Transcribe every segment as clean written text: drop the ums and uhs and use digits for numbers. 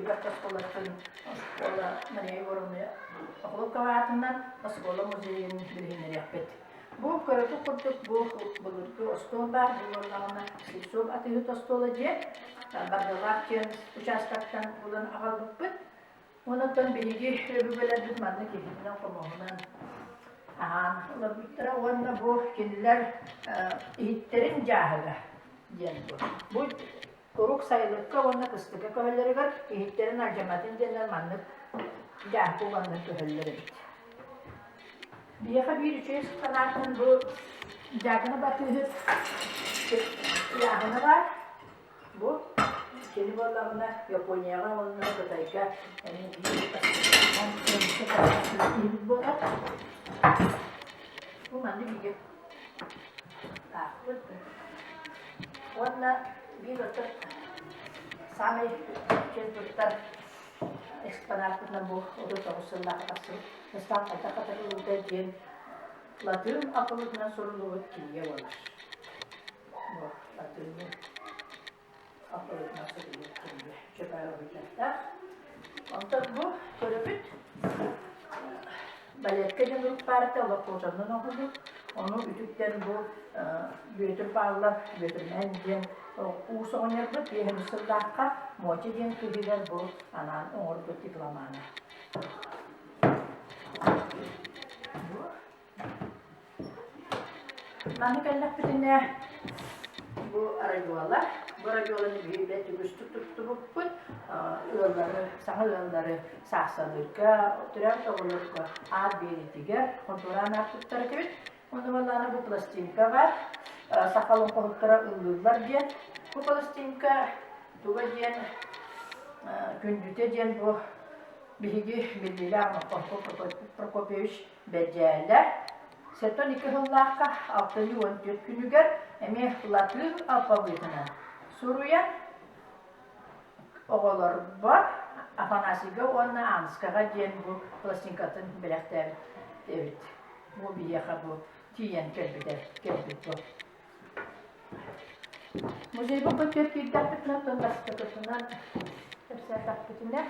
Түбэх оскуолатын оскуола Мария Егоровна Охлопкова аатынан оскуола музейын билиһиннэриэхпит. Бу көрөкү курдук бу былыргы остуол баар буоллаҕына Слепцов атыыһыт остуола дьиэ Бардалаах диэн участоктан булан аҕалбыппыт. Онон биһиги өбүгэлэрбит маннык иһитинэн-хомуоһунан аһаан олорбуттара уонна бу кинилэр иһиттэрин дьааһыга диэн бу. Бу куруук сайылыкка уонна кыстыкка көһөллөрүгэр иһиттэрин алдьамматын диэннэр маннык дьааһык уганнар көһөллөр эбит. Биһиэхэ биир үчүгэй санаатынан бу дьаакына батыыһыт ыйааһына баар. Бу кини буоллаҕына Японияҕа уонна Кытайга эмиэ биир киһибит буолар. Бу маннык бигэ таахпыт. Уонна биир оттон саамай киэн туттар экспонаппытынан бу 39 сыллаахха тахсыбыт Ыстаап хайдах хатарыллыбыта диэн латыын алфавитынан суруллубут кинигэ буолар. Атыыны алфавитынан суруйар кинигэ Чапаев уһуйдаахтаах. Онтон бу көрөбүт балетка диэн группа баарта олохтоочоннон оҥоһуллубут. Ону үтүктэн бу Бүөтүр Павлов Бүөтүрмээн диэн уус оҕонньорбут биэһин сыллаахха Муоча диэн кыыһыгар бу анаан оҥорбут дипломана. Маны кэллэхпитинэ бу радиола, бу радиоланы биһиги бэрт үгүстүк туттубуппут. Ыаллары, саҥа ыаллары саахсалыырга, төрөөбүт оҕолорго аат биэриитигэр хонтуораан аат туттар этибит. Онно буоллаҕына бу пластинка баар, саха олоҥхоһуттара ыллыыллар диэн. Бу пластинка туга диэн күндүтэ диэн бу биһиги биллиилээх олоҥхоһут Прокопьевич Бэдьээлэ 72 сыллаахха 614 күнүгэр эмиэ латыын алфавитынан суруйан оҕолорбор Афанасийга уонна Анскаҕа диэн бу пластинкатын бэлэхтээбит эбит. Бу биһиэхэ бу тиийэн кэлбитэ кэлбит бу. Музейбыт бу киирдэхпитинэ оттон бастакытынан кэпсээтэхпитинэ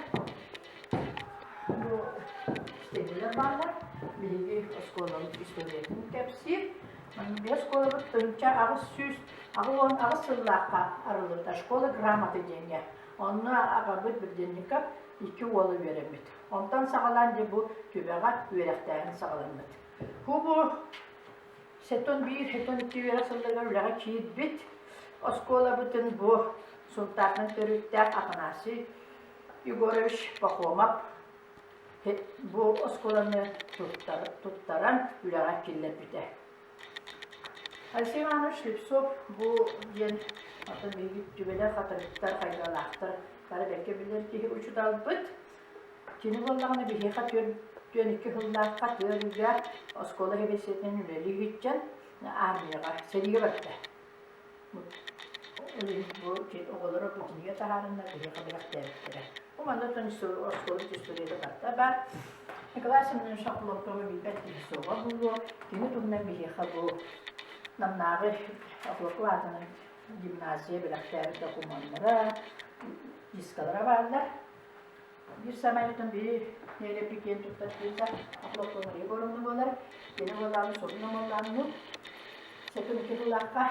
бу стендэлэр бааллар. Биһиги оскуолабыт историятын кэпсиир. Биһиги оскуолабыт тыһыынча 888 сыллаахха арыллыбыта школа грамоты диэҥҥэ. Онно аҕабыт Берденников икки уола үөрэммит. Онтон саҕалаан дьэ бу түбэҕэ үөрэхтээһин саҕаламмыт. Бу 71, 72 үөрэх сылларыгар үлэҕэ киирбит оскуолабытын бу Сунтаартан төрүттээх Афанасий Егорович Пахомов бу оскуоланы туттаран үлэҕэ киллэрбитэ. Алексей Иванович Слепцов бу диэн атын биһиги түбэлэр, хатырыктар, хайдалаахтар бары бэркэ билэр киһи учууталбыт. Кини буоллаҕына биһиэхэ 42 сыллаахха тыа оскуола сэбиэдиссэйинэн үлэлии сылдьан аармыйаҕа сэриигэ барда. Ол иһин бу оҕолоро бу кинигэ таһаарыннар биһиэхэ бэлэхтээбиттэрэ. Бу манна оттон оскуола историята барыта баар. Николай Семенович Охлопковы билбэт киһи суоҕа буолуо. Кини туһунан биһиэхэ бу Намнааҕы Охлопков аатынан гимназия бэлэхтээбит докумуоннара, дискалара бааллар. Биир саамай биир нэһилиэкпит киэн туттар кыыса Охлопкова Мария Егоровна буолар. Кини буоллаҕына сурун омоллооннуу сэтин сыллаахха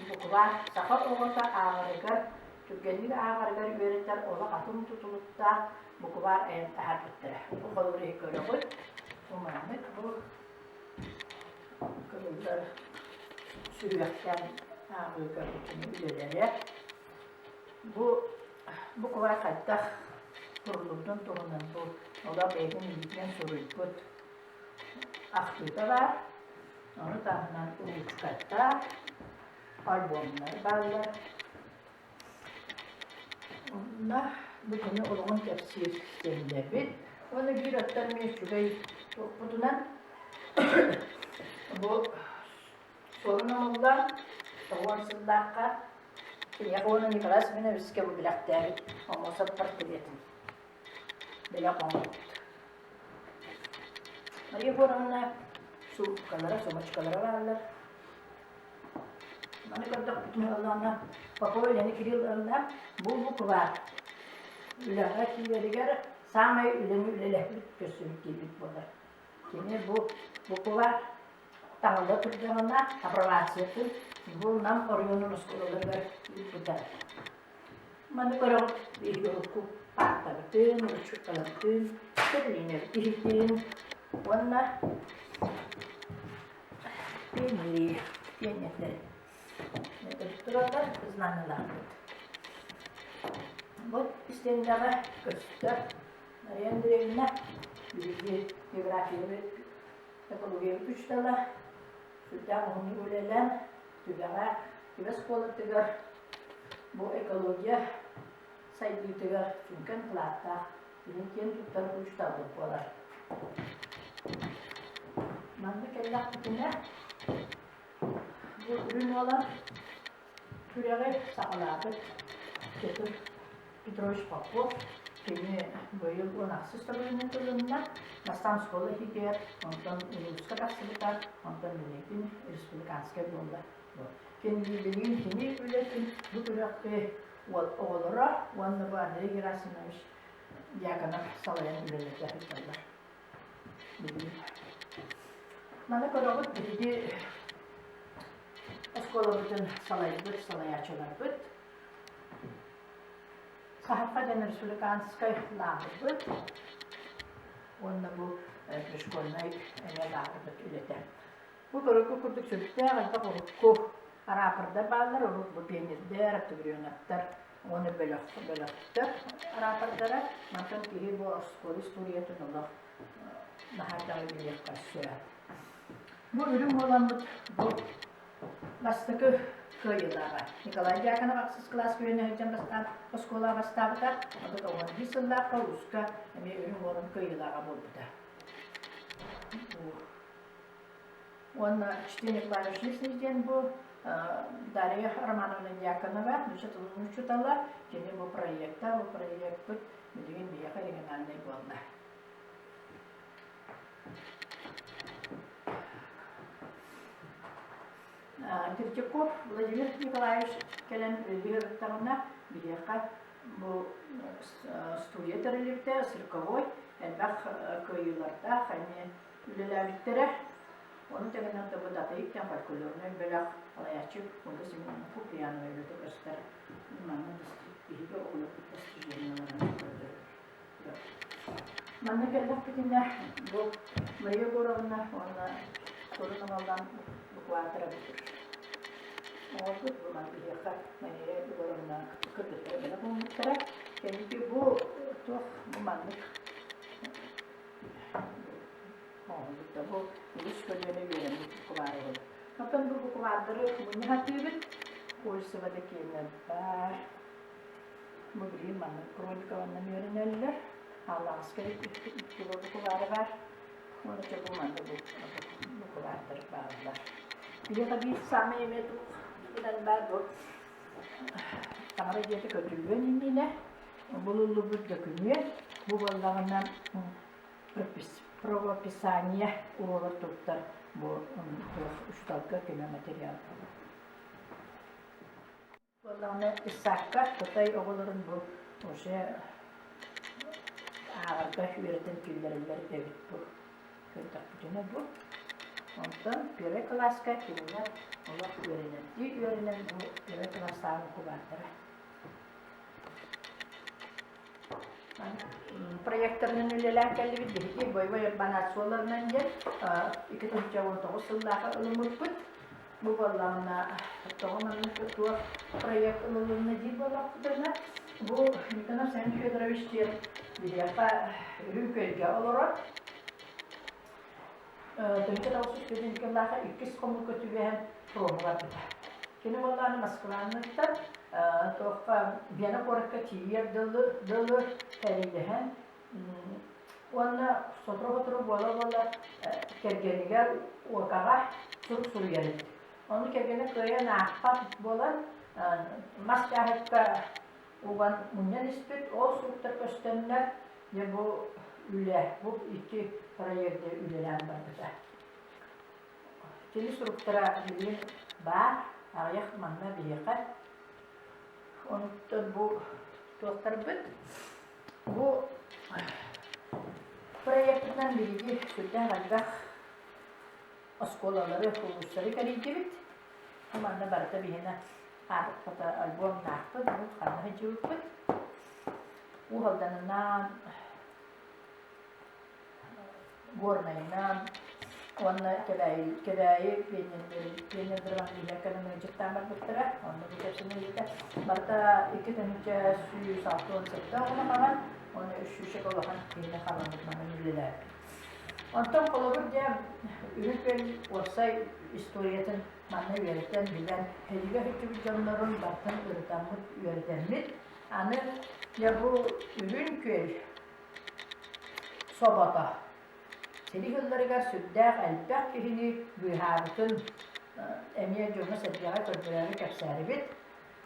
букваар саха оҕото ааҕарыгар, түргэнник ааҕарыгар үөрэтэр олох атын тутулуктаах букваар айан таһаарбыттара. Бу холобур иһи көрөҕүт. Бу маннык бу кырыллар сүрүөхтээн ааҕыыга кини үлэлэрэ. Бу буква хайдах суруллубутун туһунан бу олох бэйэтин илиитинэн суруйбут ахтыыта баар. Ону таһынан ручката, альбомнар бааллар. Онно бу кини олоҕун кэпсиир стендэбит. Уонна биир оттон эмиэ үчүгэй туохпутунан бу Суорун омуллан, тоҕуон сыллаахха киниэхэ уонна Николай Семеновичка бу бэлэхтээбит Омосов портретын бэлэх оҥорбут. Мария Егоровна сууккалара, сумочкалара бааллар. Маны көрдөхпүтүнэ ыллаҕына Попова Елена Кирилловна бу букваар үлэҕэ киирэригэр саамай үлэни үлэлэһбит көрсүбүт киһибит буолар. Кини бу букваар таҥылла турдаҕына апробациятын бу Нам оройуонун оскуолаларыгар ыыппыта. Маны көрөҕүт биһиги урукку паартабытын, учууталбытын, тэрилиинэбит иһитин уонна пионерия, пионердэр тураллар знамялаахпыт. Бу истиэндэҕэ көстөр Мария Андреевна биһиги географиябыт, экологиябыт учуутала сүрдээх уһуннук үлэлээн Түбэҕэ, Түбэ оскуолатыгар бу экология сайдыытыгар сүҥкэн кылааттаах билим киэн туттар учууталбыт буолар. Манна кэллэхпитинэ бу үрүҥ уолан күрэҕи саҕалаабыт Петр Петрович Попов кини быйыл 16 төгүлүнэн тылынна. Бастаан оскуола иһигэр, онтон улууска тахсыбыта, онтон билигин республиканскай буолла. Кини билигин кини үлэтин бу күрэххэ оҕолоро уонна бу Андрей Герасимович Дьяконов салайан үлэлэтэ сылдьаллар. Билигин. Маны көрөҕүт биһиги оскуолабытын салайбыт салайааччыларбыт Саһарха диэн республиканскай лааҕырбыт уонна бу пришкольнай эмиэ лааҕырбыт үлэтэ. Бу көрөргө курдук сүрдээх элбэх урукку араапардар бааллар, урут бу пионердэр, октябренаттар уонна бөлөх бөлөхтөр араапардара. Мантан киһи бу оскуола историятын олох наһаа элбэҕи билиэххэ сөп. Бу үрүҥ буоламмыт бу Бастакы кыайыылааҕа Николай Дьяконов ахсыс кылааска үөрэнэ сылдьан бастаан оскуолаҕа бастаабыта, оттон 91 сыллаахха улууска эмиэ үрүҥ уолун кыайыылааҕа буолбута. Уонна чтение клавишный диэн бу Дарья Романовна Дьяконова, нуучча тылын учуутала, кини бу проекта, бу проекпыт билигин биһиэхэ региональнай буолла. Третьяков Владимир Николаевич кэлэн үлэлии сырыттаҕына биһиэхэ бу студия тэриллибитэ, цирковой элбэх кыайыылардаах эмиэ үлэлээбиттэрэ. Ону тэҥинэн бу Татыйык диэн фольклорнай бөлөх салайааччы Ольга Семеновна Куприянова үлэтэ көстөр. Манна биһиги оҕолорбут достижениеларын көрдөрөр. Манна кэллэхпитинэ бу Мария Егоровна уонна Сурун Амаллаан букваатара бүтэр. Оҥорбут бу маны биһиэхэ Мария Егоровна кыргыттара бэлэх ууммуттара. Кэнники бу туох бу маннык оҥоһуллубут да бу үгүс көлүөнэ үөрэммит букваара буолар. Оттон бу букваардары мунньа сатыыбыт. Польсова да киэнэ баар. Бу билигин маннык хроникаларынан үөрэнэллэр. Аалаҕаска икки букваара баар. Уонна чэ бу манна бу букваардар бааллар. Биһиэхэ биир саамай эмиэ туох гынан баар бу таҥара дьиэтэ көтүллүөн иннинэ булуллубут дөкүмүөн бу буоллаҕына правописание уруогар туттар бу туох учууталга көмө материал буолар. Буоллаҕына Исаакка Кытай оҕолорун бу уже ааҕарга үөрэтэн киллэрэллэр эбит бу көрдөхпүтүнэ бу. Онтон первый кылааска кинилэр олох үөрэнэрдии үөрэнэн бу первый кылаастааҕы букубаардара. Проекторынан үлэлээн кэллибит биһиги боевой урбанаат суолларынан диэн 2019 сыллааҕы ылыммыппыт. Бу буоллаҕына, тоҕо маннык туох проект ылылынна диир буоллахпытына, бу Никонов Семен Федорович диэн биһиэхэ Үрүҥ Күөлгэ олорор. Тыһыынча 900 сыллаахха иккис хомуурга түбэһэн фроҥҥа барбыта. Кини буоллаҕына Москваныттан туохха Вена куоракка тиийэр дылы, дылы сэриилэһэн Уонна сотору-сотору буола-буола кэргэнигэр Уокаҕа сурук суруйар эбит. Ону кэргэнэ кыайан аахпат буолан, мас дьааһыкка уган мунньан испит. Ол суруктар көстөннөр, дьэ бу үлэ, бу икки проект үлэлээн барбыта. Кини суруктара билигин баар. Аҕыйах манна биһиэхэ. Онтон бу туохтарбыт бу проектынан биһиги сүрдээх элбэх оскуолалары, улуустары кэрийдибит. Манна барыта биһиэнэ фото альбомнаахпыт, бу ханна сылдьыбыппыт. Уус Алданынан, Горнайынан уонна Кэбээйи, Кэбээйи пионердарын биһиэхэ ыалдьыттаан барбыттара. Онно бу кэпсэнэллэрэ. Барыта 2167 оҕону хабан, уонна 300 улахан киһини хабаммыт манан үлэлээбит. Онтон холобур дьэ Үрүҥ Күөл уопсай историятын манна үөрэтэн, билэн, сэриигэ сылдьыбыт дьоннорун барытын ырытаммыт, үөрэтэммит, аны дьэ бу Үрүҥ Күөл собото сэрии сылларыгар сүрдээх элбэх киһини быыһаабытын эмиэ дьоҥҥо-сэргэҕэ көрдөрөөрү кэпсээрибит.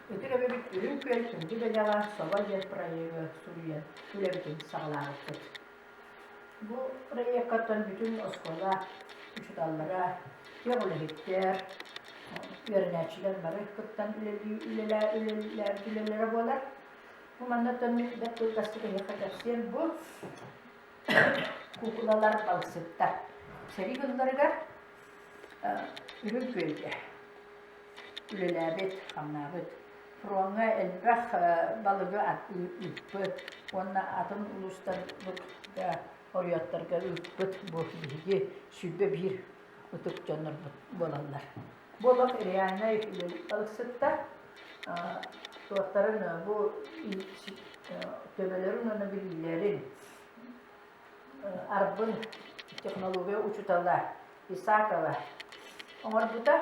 Ытык эбэбит Үрүҥ Күөл күндү бэлэҕэ собо диэн проегы суруйан үлэбитин саҕалаабыппыт. Бу проеккаттан бүтүн оскуола учууталлара, тыа үлэһиттэр, үөрэнээччилэр бары кыттан үлэлээ үлэлэрэ буолар. Бу маннаттан мин бэрт кылгастык эһиэхэ кэпсиэм бу куукулалар балыксыттар. Сэрии сылларыгар Үрүҥ Күөлгэ үлэлээбит, хамнаабыт. Фроҥҥа элбэх балыгы ыыппыт уонна атын улуустарга, оройуоттарга ыыппыт бу биһиги 21 ытык дьоннорбут буолаллар. Бу олох реальнай балыксыттар туохтарын бу төбөлөрүн уонна билиилэрин Арбын технология учуутала Исакова оҥорбута.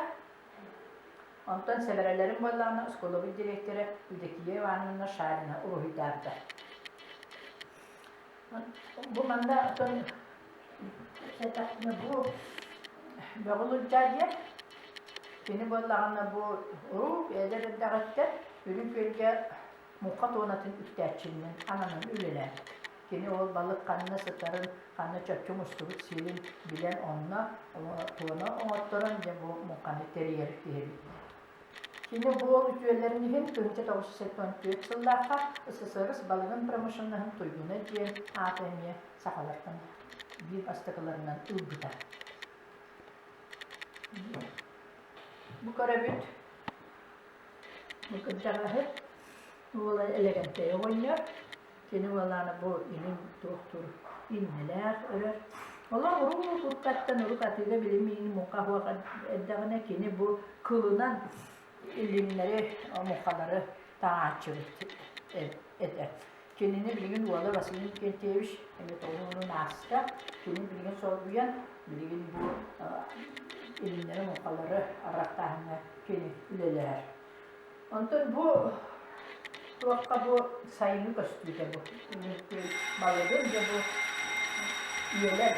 Онтон сэбэрэлэрин буоллаҕына оскуолабыт дириэктэрэ Евдокия Ивановна Шарина уруһуйдаабыта. Бу манна оттон кэпсээтэхпинэ бу Бөҕүл Ылдьаа диэн кини буоллаҕына бу уруу эдэр эрдэҕиттэн Үрүҥ Күөлгэ муҥха туонатын үктээччинэн ананан үлэлээбит. Кини ол балык ханна сытарын, ханна чопчу мустубут сирин билэн онно туона оҥотторон дьэ бу муҥханы тэрийэр киһи эбит. Кини бу ол үтүөлэрин иһин 1974 сыллаахха СССР балыгын промышленноһын туйгуна диэн ааты эмиэ сахалартан биир бастакыларынан ылбыта. Бу көрөбүт бу кырдьаҕаһы уола Элэгэнтэй оҕонньор Кини уолаана бу илин туохтуур иннэлээх өрөр. Олох уруу куттаттан урук атыыга билим иин муҥха суох эрдэҕинэ кини бу кылынан илимнэри муҥхалары таҥааччыбыт этэ. Кинини билигин уола Василий Викентьевич эмиэ тоҕуһунун ааста. Кини билигин солбуйан билигин бу илимнэри муҥхалары абырахтааһыҥҥа кини үлэлэһэр. Онтон бу туохха бу сайыҥҥы көстүүтэ бу балыгын дьэ бу үйэлэр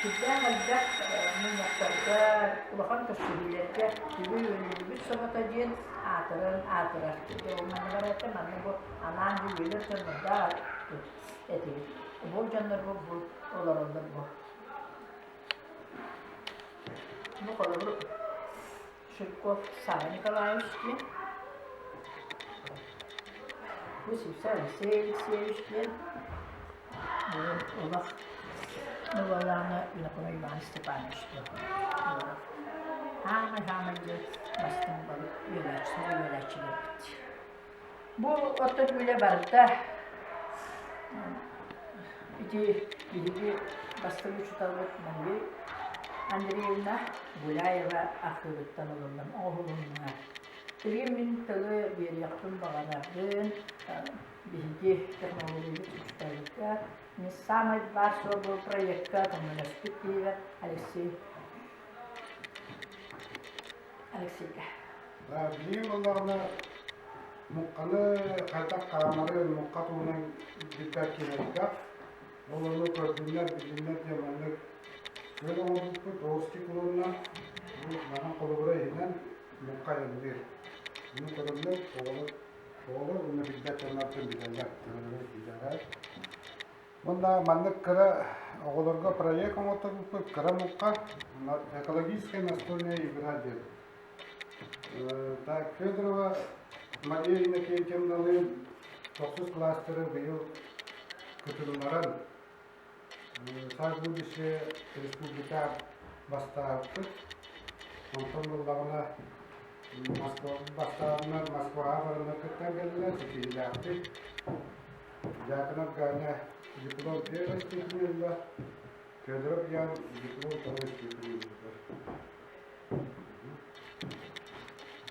сүрдээх элбэх мунньахтарга, улахан көрсүһүүлэргэ үгү үөлүллүбүт собото диэн аатыран аатырар. Ол манна барыта манна бу анаан бу үөлэр дьоннордоох этибит. Бу дьоннор бу бу олороллор бу. Бу холобур Жирков Сава Николаевич диэн, бу Сивцев Алексей Алексеевич диэн, бүгүн олох Нуолаана Винокуров Иван Степанович диэн олорор. Хаамай-хаамай диэн бастыҥ балык үөрээччилэр үөрээччилэрбит. Бу оттон үлэ барыта ити биһиги бастыҥ учууталбыт Мария Андреевна Гуляева архыыбыттан ылыллан оҥоһулунна. Билигин мин тылы биэриэхпин баҕарабын биһиги технологиябыт учууталыгар мин саамай баар суол проекка көмөлөспүт киһибэр Алексей Алексейга. Билигин буоллаҕына муҥханы хайдах хаамары муҥха туһунан билбэт киһи элбэх. Ол ону көрдүннэр, билиннэр диэн маннык күөл оҥорбуппут Волжский кулунна бу манан холобура иһинэн муҥха айанныыр. Ону көрөннөр оҕолор оҕолор уонна билбэт дьоннортон билэллэр, көрөллөрө билэллэр. Уонна маннык кыра оҕолорго проект оҥотторбуппут кыра муҥха экологическая настольная игра диэн. Так, Федорова Мария Иннокентьевналыын тохсус кылаастары быйыл кытыннаран Саас будущее республика бастаабыппыт. Онтон буоллаҕына Москва бастаабыннар Москваҕа бараннар кыттан кэллилэр ситиһиилээхтик. Дьяконов Ганя диплом первой степени ылла, Федоров Ян диплом второй степени ылла.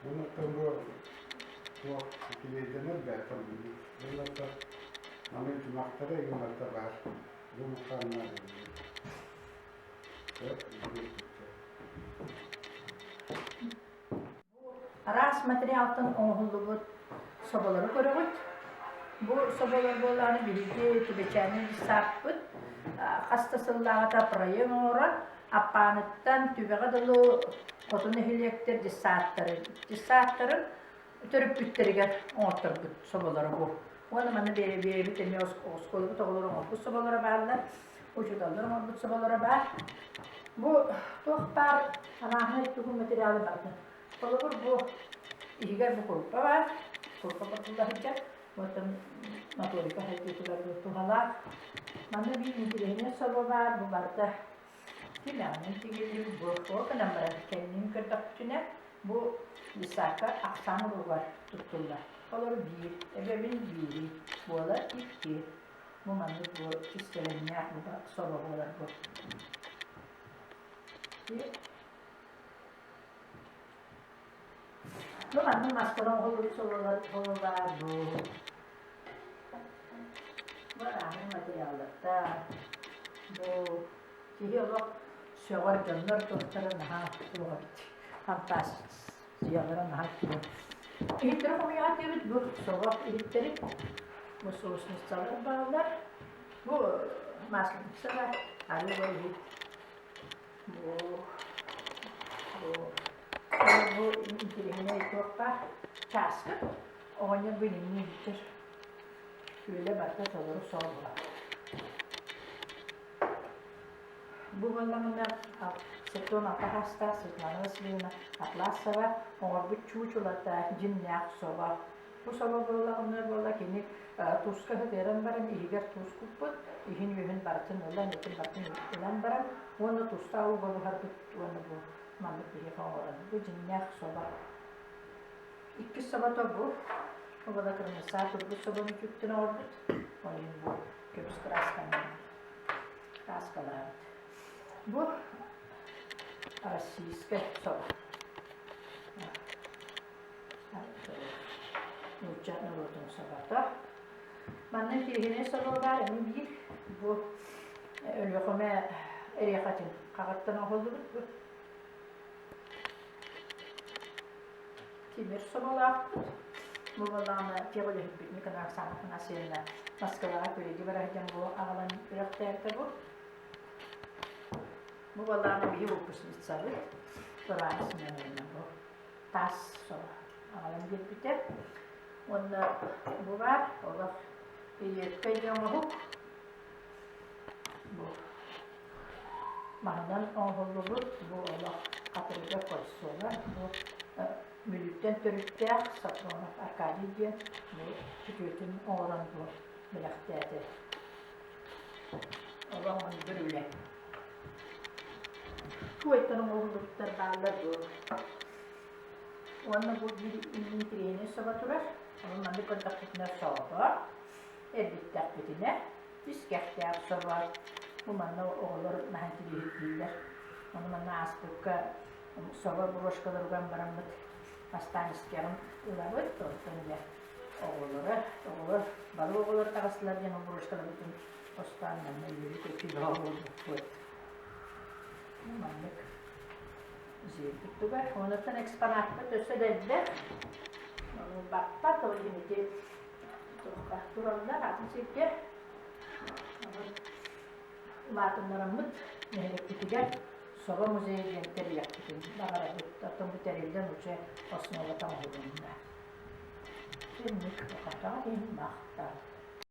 Онуттан бу туох килиэйдэнэр бэйэтэ Булларда маны чумахтара игимарта баар. Бу муххааннаа Араас материалтан оҥоһуллубут соболору көрөҕүт. Бу соболор буоллаҕына биһиги Түбэчээни сааппыт хас да сыллааҕыта проект оҥорон Аппааныттан Түбэҕэ дылы хоту нэһилиэктэр десааттарын десааттарын төрөппүттэригэр оҥотторбут соболоро бу. Уонна манна бэйэбит эмиэ оскуолабыт оҕолоро оҥорбут соболоро бааллар, учууталлар оҥорбут соболоро баар. Бу туох баар арааһынай тугу материалы барытын. Холобур, бу иһигэр бу куруппа баар, куруппа кутулла сылдьар, оттон моторика сайдыытыгар бу туһалаах. Манна биир интириэһинэй собо баар, бу барыта тимэҕинэн тигиллибит бу. Ол гынан баран кэннин көрдөхпүтүнэ, Бу Исаака ахсаан уругар туттуллар. Олор биир, эбэбин биири, буолар икки. Бу маннык бу кистэлэҥнээх бу соло буолар бу. Бу маннык мастан оҥоһуллубут сололор баар бу. Бу арааһын материаллардаах. Бу Киһи олох сөҕөр дьоннор туохтара наһаа суох эбит. Фантазиялара наһаа үчүгэй. Иһиттэри хомуйаҕа диэбит бу соҕох иһиттэри, бу соусницалар бааллар, бу масленица бар, арыы иһит, бу бу бу интириэһинэй туох баар чааскы оҕонньор бу илимнии иһиттэр күөлэ барыта толору соҕуһа. Бу буоллаҕына Сетон Атаҕастаах Светлана Васильевна Атласова оҥорбут чуучулата дьиҥнээх собо. Бу собо буоллаҕына буолла кини тууска сытыаран баран иһигэр туус куппут, иһин үөһүн барытын ылан, этин барытын ылан баран уонна туустаах ууга буһарбыт уонна бу маннык биһиэхэ оҥорон. Бу дьиҥнээх собо. Иккис собото бу. Бу буола кырмыссаа турбут собону үтүктэн оҥорбут. Ол иһин бу көмүс кыраасканан кааскалаабыт. Бу российскай собо. Нуучча норуотун собото. Манна кириһинэй собо баар эмиэ биир. Бу Өлүөхүмэ эриэхэтин хаҕыттан оҥоһуллубут бу. Тимир соболоохпут. Бу буоллаҕына тиэх үлэһиппит Николай Оксана Афанасьевна Москваҕа күрэги бара сылдьан бу аҕалан үрэхтээбитэ бу. Бу буоллаҕына биһи выпускницабыт Тураана Семеновна бу таас собо аҕалан биэрбитэ. Уонна бу баар олох редкэй оҥоһук. Бу маһынан оҥоһуллубут бу олох хатырыга кольцола бу Мүлүттэн төрүттээх Сафронов Аркадий диэн бу күтүөтүн оҥорон бу бэлэхтээтэ. Олох мындыр үлэ. Туойтан оҥоһуллубуттар бааллар бу. Уонна бу биир интириэһинэй собо турар. Ону маннык көрдөхпүтүнэ собо, эргиттэхпитинэ Искэхтээх собо. Бу манна оҕолор наһаа интириэһиргииллэр. Ону манна ааспыкка собо брошкаларыгар бараммыт бастаан искэҕин ылабыт, онтон дьэ оҕолоро, оҕолор, бары оҕолор таҕыстылар диэн ол брошкаларбытын хостоон манна үөрүү-көтүү бөҕө буолбуппут. Маннык музейбит тугар. Онуттан экспонаппыт өссө да элбэх. Ону баппат, ол иһин ити туохха тураллар атын сиргэ улаатыннараммыт нэһилиэкпитигэр собо музейа диэн тэрийэхпитин баҕарабыт. Оттон бу тэриллэн уже основата оҥоһулунна. Инник бухатаҕа иһин махтал.